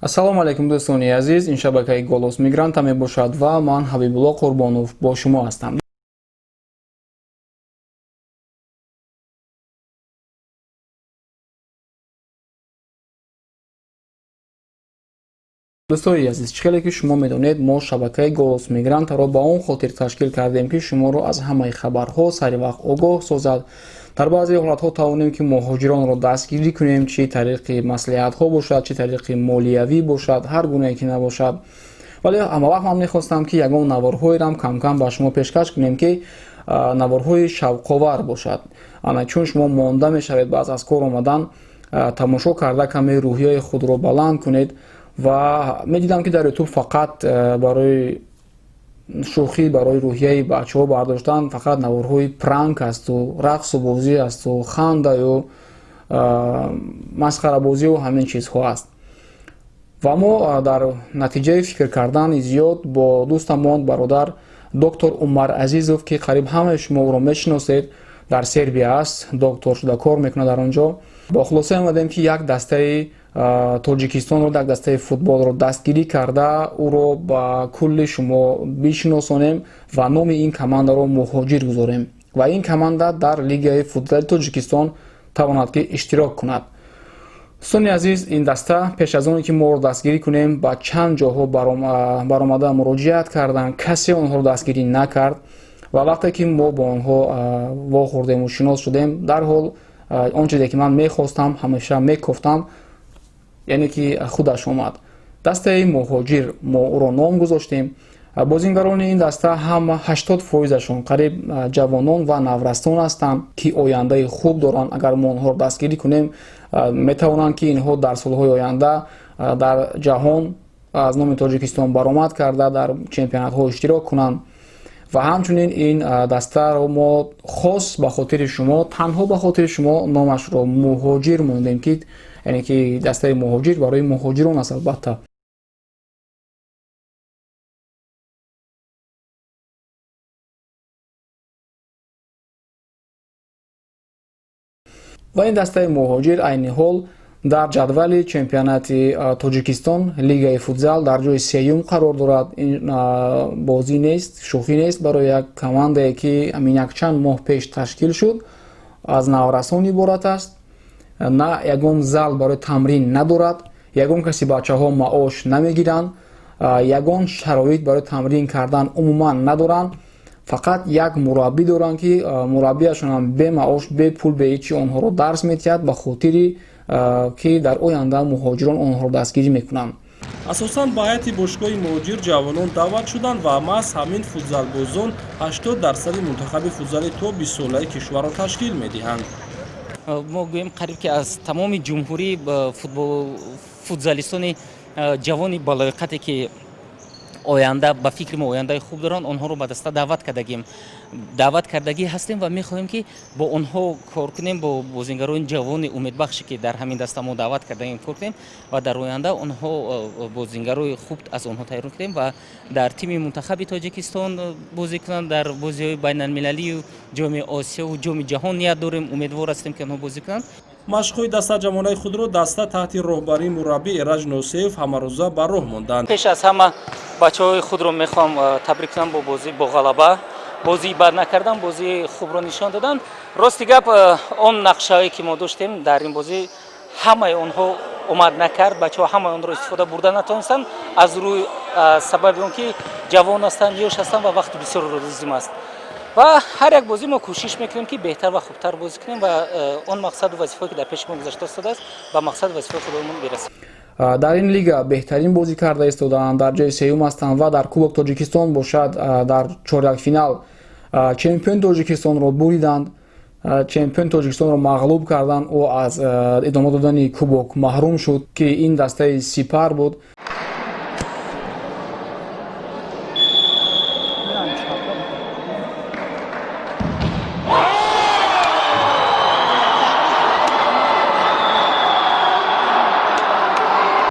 Ассалому алайкум, дӯстони азиз. Ин шабакаи Голос Мигранта мебошад ва ман, Ҳабибулло Қурбонов, бо шумо ҳастам. Дӯстони азиз, чӣ хеле ки шумо медонед, мо шабакаи Голос Мигрантаро ба он хотир ташкил кардем, ки шуморо аз ҳамаи хабарҳо саривақт огоҳ созад. Дар баъзе ҳолатҳо тавонем, ки муҳоҷиронро дастгирӣ кунем, чӣ тариқи маслиҳатҳо бошад, чӣ тариқи молиявӣ бошад, ҳар гунае ки набошад. Вале ҳамавақт ман мехостам, ки ягон наворҳоерам камкам ба шумо пешкаш кунем, ки наворҳои шавқовар бошад. Ана чун шумо монда мешавед, баъз аз кор омадан тамошо карда, каме рӯҳияи худро баланд кунед. Ва медидам, ки дар Ютуб фақат барои шӯхӣ, барои рӯҳияи бачаҳо бардоштан фақат наворҳои пранк асту рақсу бозӣ асту хандаю масхарабозию ҳамин чизҳо аст. Ва мо дар натиҷаи фикр кардани зиёд бо дӯстамон, бародар доктор Умар Азизов, ки қариб ҳамаи шумо ӯро мешиносед, дар Сербия аст, доктор шуда кор мекунад дар он ҷо, бо хулоса омадем, ки як дастаи Тоҷикистонро, як дастаи футболро дастгирӣ карда, ӯро ба кулли шумо бишиносонем ва номи ин командаро Муҳоҷир гузорем ва ин команда дар лигаи футзали Тоҷикистон тавонад, ки иштирок кунад. Дӯстони азиз, ин даста пеш аз оне ки моро дастгирӣ кунем, ба чанд ҷоҳо баромада муроҷиат карданд, касе онҳоро дастгирӣ накард. Ва вақте ки мо бо онҳо вохӯрдему шинос шудем, дарҳол он чизе ки ман мехостам, ҳамеша мекофтам, яъне ки худаш омад. Дастаи Муҳоҷир мо ӯро ном гузоштем. Бозингарони ин даста ҳама 80 фоизашон қариб ҷавонон ва наврасон ҳастанд, ки ояндаи хуб доранд. Агар мо онҳоро дастгирӣ кунем, метавонанд, ки инҳо дар солҳои оянда дар ҷаҳон аз номи Тоҷикистон баромад карда, дар чемпионатҳо иштирок кунанд. Ва ҳамчунин ин дастаро мо хос ба хотири шумо, танҳо ба хотири шумо номашро Муҳоҷир мондем, ки яъне ки дастаи Муҳоҷир барои муҳоҷирон аст, албатта. Ва ин дастаи Муҳоҷир айни ҳол дар ҷадвали чемпионати Тоҷикистон, лигаи футзал, дар ҷои сеюм қарор дорад. Ин бозӣ нест, шӯхӣ нест барои як командае, ки ҳамин якчанд моҳ пеш ташкил шуд, аз наврасон иборат аст, на ягон зал барои тамрин надорад, ягон каси бачаҳо маош намегиранд, ягон шароит барои тамрин кардан умуман надоранд. Фақат як мураббӣ доранд, ки мураббиашонам бемаош, бепул, беҳичи онҳоро дарс медиҳад, ба хотири ки дар оянда муҳоҷирон онҳоро дастгирӣ мекунанд. Асосан ба ҳайати бошгоҳи Муҳоҷир ҷавонон даъват шуданд ва маҳз ҳамин футзалбозон 80 дарсади мунтахаби футзали то 20-солаи кишварро ташкил медиҳанд. Мо гӯем, қариб ки аз тамоми ҷумҳурӣ футзалистони ҷавони балоиқате, ки оянда, ба фикри мо, ояндаи хуб доранд, онҳоро ба даста даъват кардагим, даъват кардагӣ ҳастем ва мехоҳем, ки бо онҳо кор кунем, бо бозингарони ҷавони умедбахше, ки дар ҳамин даста мо даъват кардагим, кор кунем ва дар оянда онҳо бозингарои хуб аз онҳо тайёр кунем ва дар тими мунтахаби Тоҷикистон бозӣ кунанд. Дар бозиҳои байналмилалию Ҷоми Осиёву Ҷоми ҷаҳон ният дорем, умедвор ҳастем, ки онҳо бозӣ кунанд. Машқҳои дастаҷамонаи худро даста таҳти роҳбарии мураббӣ Эраҷ Носеев ҳамарӯза ба роҳ монданд. Пеш аз ҳама бачаҳои худро мехоҳам табрик кунам бо бозӣ, бо ғалаба. Бозии бад накардан, бозии хубро нишон доданд. Рости гап, он нақшаҳое, ки мо доштем дар ин бозӣ, ҳамаи онҳо омад накард. Бачаҳо ҳамаи онро истифода бурда натавонистанд аз рӯи сабаби он ки ҷавон ҳастанд, ёш ҳастанд ва вақти бисёр лозим аст. Ва ҳар як бозӣ мо кӯшиш мекунем, ки беҳтар ва хубтар бозӣ кунем ва он мақсаду вазифае, ки дар пеши мо гузашта истодааст, ба мақсаду вазифаи худамон бирасем. Дар ин лига беҳтарин бозӣ карда истодаанд, дар ҷои сеюм ҳастанд ва дар Кубок Тоҷикистон бошад, дар чорякфинал чемпиони Тоҷикистонро буриданд, чемпиони Тоҷикистонро мағлуб карданд. Ӯ аз идома додани кубок маҳрум шуд, ки ин дастаи Сипар буд.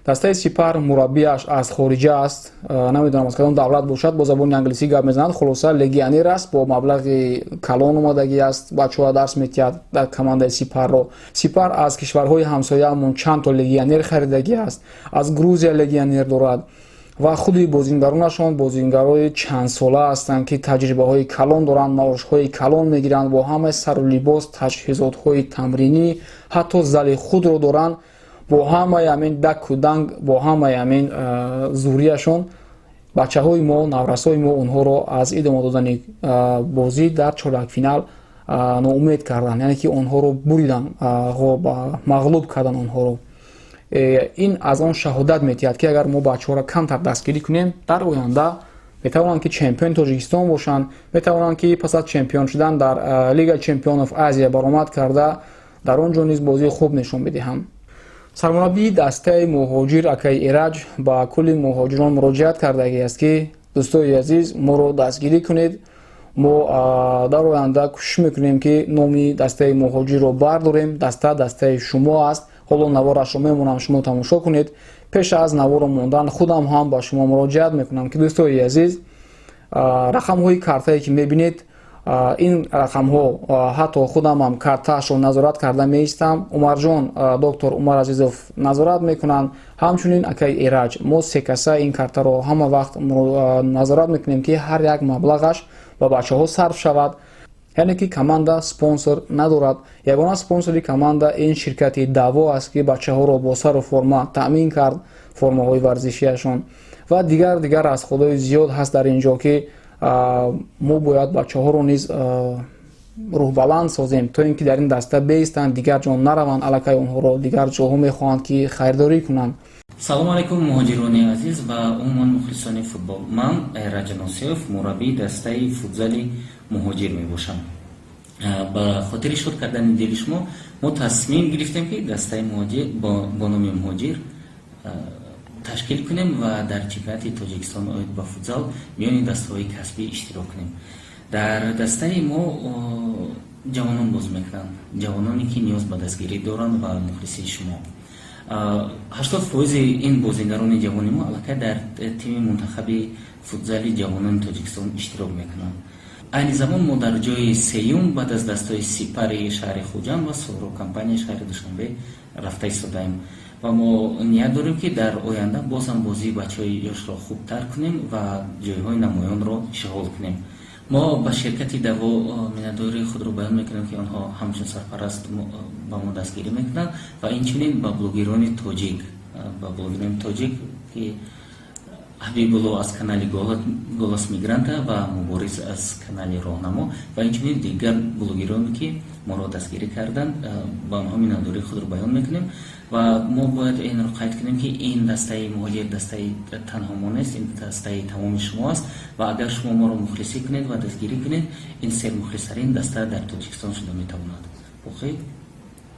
Дастаи Сипар мураббиаш аз хориҷа аст, намедонам, аз кадом давлат бошад, бо забони англисӣ гап мезанад. Хулоса, легионер аст, бо маблағи калон омадагӣ аст, бачаҳо дарс метиҳад дар командаи Сипарро. Сипар аз кишварҳои ҳамсояамон чанд то легионер харидагӣ аст, аз Грузия легионер дорад ва худи бозингаронашон бозингарои чандсола ҳастанд, ки таҷрибаҳои калон доранд, маошҳои калон мегиранд, бо ҳамаи сару либос, таҷҳизотҳои тамринӣ, ҳатто зали худро доранд. Бо ҳамаи ҳамин даку данг, бо ҳамаи ҳамин зӯрияшон бачаҳои мо, наврасои мо онҳоро аз идома додани бозӣ дар чорякфинал ноумед карданд, яъне ки онҳоро буриданд, мағлуб карданд онҳоро. Ин аз он шаҳодат метиҳад, ки агар мо бачаҳоро камтар дастгирӣ кунем, дар оянда метавонанд, ки чемпиони Тоҷикистон бошанд, метавонанд, ки пас аз чемпион шудан дар Лигаи чемпионов Азия баромад карда, дар он ҷо низ бозии хуб нишон бидиҳанд. Сармураббии дастаи Муҳоҷир акаи Эраҷ ба кулли муҳоҷирон муроҷиат кардагӣ аст, ки дӯстои азиз, моро дастгирӣ кунед, мо дар оянда кӯшиш мекунем, ки номи дастаи Муҳоҷирро бардорем. Даста дастаи шумо аст. Ҳоло наворашро мемонам, шумо тамошо кунед. Пеш аз наворо мондан худам ҳам ба шумо муроҷиат мекунам, ки дӯстои азиз, рақамҳои картае, ки мебинед, ин рақамҳо, ҳатто худамам картаашро назорат карда меистам. Умарҷон, доктор Умар Азизов назорат мекунанд, ҳамчунин акаи Эраҷ. Мо се каса ин картаро ҳама вақт назорат мекунем, ки ҳар як маблағаш ба бачаҳо сарф шавад. Яъне ки команда спонсор надорад. Ягона спонсори команда ин ширкати Даво аст, ки бачаҳоро бо сару форма таъмин кард, формаҳои варзишияшон ва дигар дигар расходҳои зиёд ҳаст дар ин ҷо, ки мо бояд бачаҳоро низ рӯҳбаланд созем, то ин ки дар ин даста беистанд, дигар ҷо нараванд. Аллакай онҳоро дигар ҷоҳо мехоҳанд, ки харидорӣ кунанд. Салому алайкум, муҳоҷирони азиз ва умуман мухлисони футбол. Ман Эраҷ Носиёв, мураббии дастаи футзали Муҳоҷир мебошам. Ба хотири шод кардани дили шумо мо тасмим гирифтем, ки дастаи Муҳоҷир бо номи Муҳоҷир ташкил кунем ва дар чемпионати Тоҷикистон оид ба футзал миёни дастаҳои касбӣ иштирок кунем. Дар дастаи мо ҷавонон бозӣ мекунанд, ҷавононе, ки ниёз ба дастгирӣ доранд ва мухлисии шумо. 80% ин бозигарони ҷавони мо аллакай дар тими мунтахаби футзали ҷавонони Тоҷикистон иштирок мекунанд. Айни замон мо дар ҷои сеюм баъд аз дастаҳои Сипари шаҳри Хуҷанд ва Соро компанияи шаҳри Душанбе рафта истодаем ва мо ният дорем, ки дар оянда боз ҳам бозии бачаҳои ёшро хубтар кунем ва ҷойҳои намоёнро ишғол кунем. Мо ба ширкати Даво миннатдории худро баён мекунем, ки онҳо ҳамчун сарпараст ба мо дастгирӣ мекунанд, ва инчунин ба блогерони тоҷик, ки Ҳабибулло аз канали Голос мигранта ва Мубориз аз канали Роҳнамо ва инчунин дигар блогероне, ки моро дастгирӣ карданд, ба онҳо миннатдории худро баён мекунем. Ва мо бояд инро қайд кунем, ки ин дастаи Муҳоҷир дастаи танҳо мо нест, ин дастаи тамоми шумо аст ва агар шумо моро мухлисӣ кунед ва дастгирӣ кунед, ин сермухлистарин даста дар Тоҷикистон шуда метавонад. Боқӣ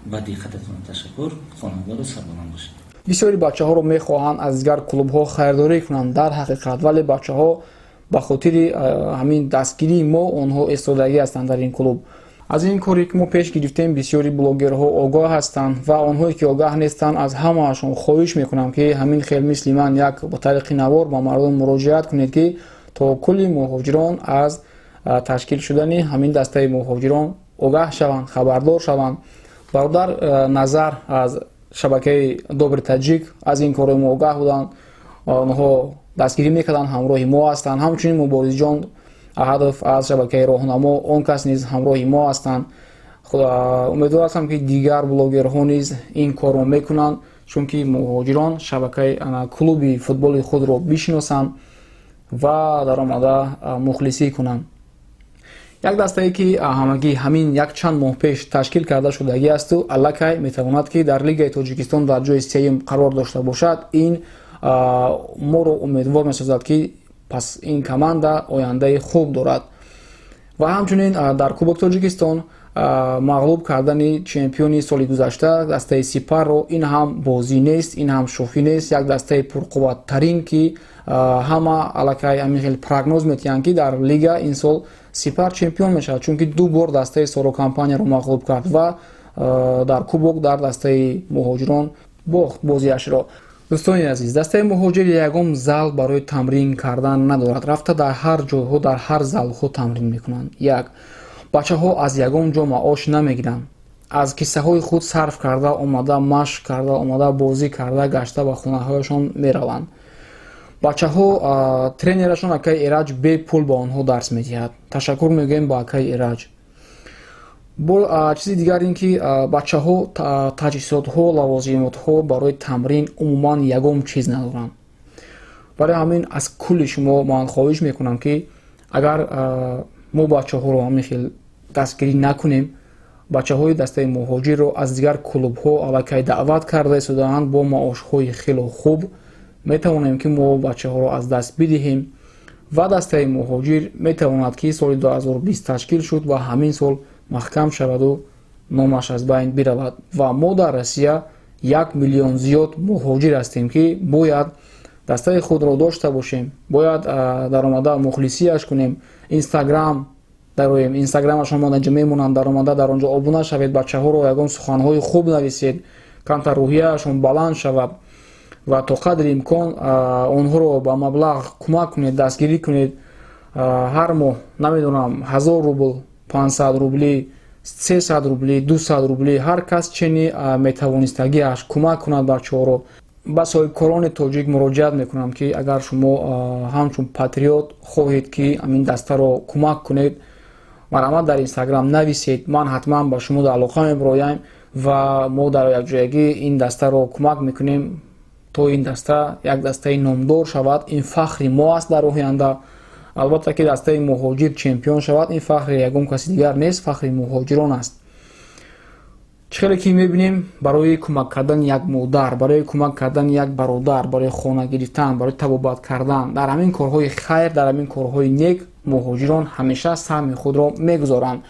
ба диққататон ташаккур. Хонаводу сарбаланд бошед. Бисёри бачаҳоро мехоҳанд аз дигар клубҳо харидорӣ кунанд дар ҳақиқат, вале бачаҳо ба хотири ҳамин дастгирии мо онҳо истодагӣ ҳастанд дар ин клуб. Аз ин коре, ки мо пеш гирифтем, бисёри блогерҳо огоҳ ҳастанд ва онҳое, ки огаҳ нестанд, аз ҳамаашон хоҳиш мекунам, ки ҳамин хел мисли ман як ба тариқи навор ба мардум муроҷиат кунед, ки то кулли муҳоҷирон аз ташкил шудани ҳамин дастаи муҳоҷирон огаҳ шаванд, хабардор шаванд. Бародар Назар аз шабакаи Добрый Таҷик аз ин кори мо огаҳ буданд, онҳо дастгирӣ мекарданд, ҳамроҳи мо ҳастанд. Ҳамчунин Муборизҷон Аҳадов аз шабакаи Роҳнамо, он кас низ ҳамроҳи мо ҳастанд. Умедвор ҳастам, ки дигар блогерҳо низ ин корро мекунанд, чунки муҳоҷирон шабакаи клуби футболи худро бишиносанд ва дар омада мухлисӣ кунанд. Як дастае, ки ҳамагӣ ҳамин якчанд моҳ пеш ташкил карда шудагӣ асту аллакай метавонад, ки дар Лигаи Тоҷикистон дар ҷои сеюм қарор дошта бошад, ин моро умедвор месозад, ки пас ин команда ояндаи хуб дорад. Ва ҳамчунин дар Кубок Тоҷикистон мағлуб кардани чемпиони соли гузашта, дастаи Сипарро, ин ҳам бозӣ нест, ин ҳам шӯхӣ нест. Як дастаи пурқувваттарин, ки ҳама аллакай ҳамин хел прогноз метиҳанд, ки дар лига ин сол Сипар чемпион мешавад, чунки ду бор дастаи Соро компанияро мағлуб кард ва дар кубок дар дастаи муҳоҷирон бохт бозиашро. Дӯстони азиз, дастаи Муҳоҷир ягон зал барои тамрин кардан надорад. Рафта дар ҳар ҷойҳо, дар ҳар залҳо тамрин мекунанд. Як бачаҳо аз ягон ҷо маош намегиранд, аз киссаҳои худ сарф карда омада, машқ карда омада, бозӣ карда гашта, ба хонаҳояшон мераванд. Бачаҳо, тренерашон акаи Эраҷ бепул ба онҳо дарс медиҳад. Ташаккур мегӯем ба акаи Эраҷ. Бо чизи дигар ин ки бачаҳо таҷҳизотҳо, лавозимотҳо барои тамрин, умуман ягон чиз надоранд. Барои ҳамин аз кулли шумо ман хоҳиш мекунам, ки агар мо бачаҳоро ҳамин хел дастгирӣ накунем, бачаҳои дастаи Муҳоҷирро аз дигар клубҳо аллакай даъват карда истодаанд бо маошҳои хело хуб, метавонем, ки мо бачаҳоро аз даст бидиҳем ва дастаи Муҳоҷир метавонад, ки соли 2020 ташкил шуд ва ҳамин сол маҳкам шаваду номаш аз байн биравад. Ва мо дар Россия 1 миллион зиёд муҳоҷир ҳастем, ки бояд дастаи худро дошта бошем, бояд даромада мухлисияш кунем. Инстаграм дароем, инстаграмашон мо инҷо мемонанд, даромада дар он ҷо обуна шавед, бачаҳоро ягон суханҳои хуб нависед, камтар рӯҳияшон баланд шавад ва то қадри имкон онҳоро ба маблағ кӯмак кунед, дастгирӣ кунед. Ҳар моҳ, намедонам, 1000 рубл, 500 рубли, 300 рубли, 200 рубли, ҳар кас чени метавонистагиаш кӯмак кунад бачаҳоро. Ба соҳибкорони тоҷик муроҷиат мекунам, ки агар шумо ҳамчун патриот хоҳед, ки ҳамин дастаро кӯмак кунед, марҳамат, дар Инстаграм нависед, ман ҳатман ба шумо дар алоқа мебироям ва мо дар якҷоягӣ ин дастаро кӯмак мекунем, то ин даста як дастаи номдор шавад. Ин фахри мо аст дар оянда. Албатта, ки дастаи Муҳоҷир чемпион шавад, ин фахри ягон каси дигар нест, фахри муҳоҷирон аст. Чӣ хеле ки мебинем, барои кӯмак кардани як модар, барои кӯмак кардани як бародар, барои хона гирифтан, барои табобат кардан, дар ҳамин корҳои хайр, дар ҳамин корҳои нек муҳоҷирон ҳамеша саҳми худро мегузоранд.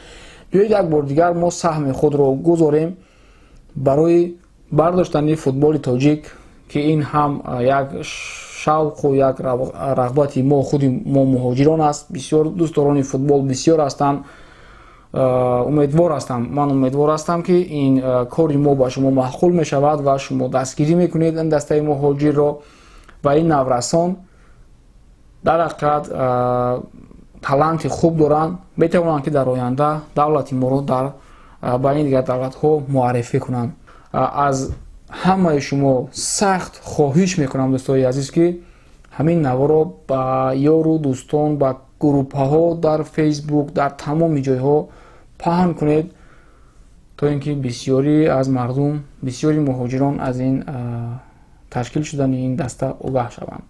Биёед, як бор дигар мо саҳми худро гузорем барои бардоштани футболи тоҷик, ки ин ҳам як шавқу як рағбати мо, худи мо муҳоҷирон аст. Бисёр дӯстдорони футбол бисёр ҳастанд. Умедвор ҳастам, ман умедвор ҳастам, ки ин кори мо ба шумо маъқул мешавад ва шумо дастгирӣ мекунед ин дастаи Муҳоҷирро. Ва ин наврасон дар ҳақиқат таланти хуб доранд, метавонанд, ки дар оянда давлати моро дар байни дигар давлатҳо муаррифӣ кунанд. Аз ҳамаи шумо сахт хоҳиш мекунам, дӯстои азиз, ки ҳамин наворо ба ёру дӯстон, ба группаҳо дар Фейсбук, дар тамоми ҷойҳо паҳн кунед, то ин ки бисёрӣ аз мардум, бисёри муҳоҷирон аз ин ташкил шудани ин даста огаҳ шаванд.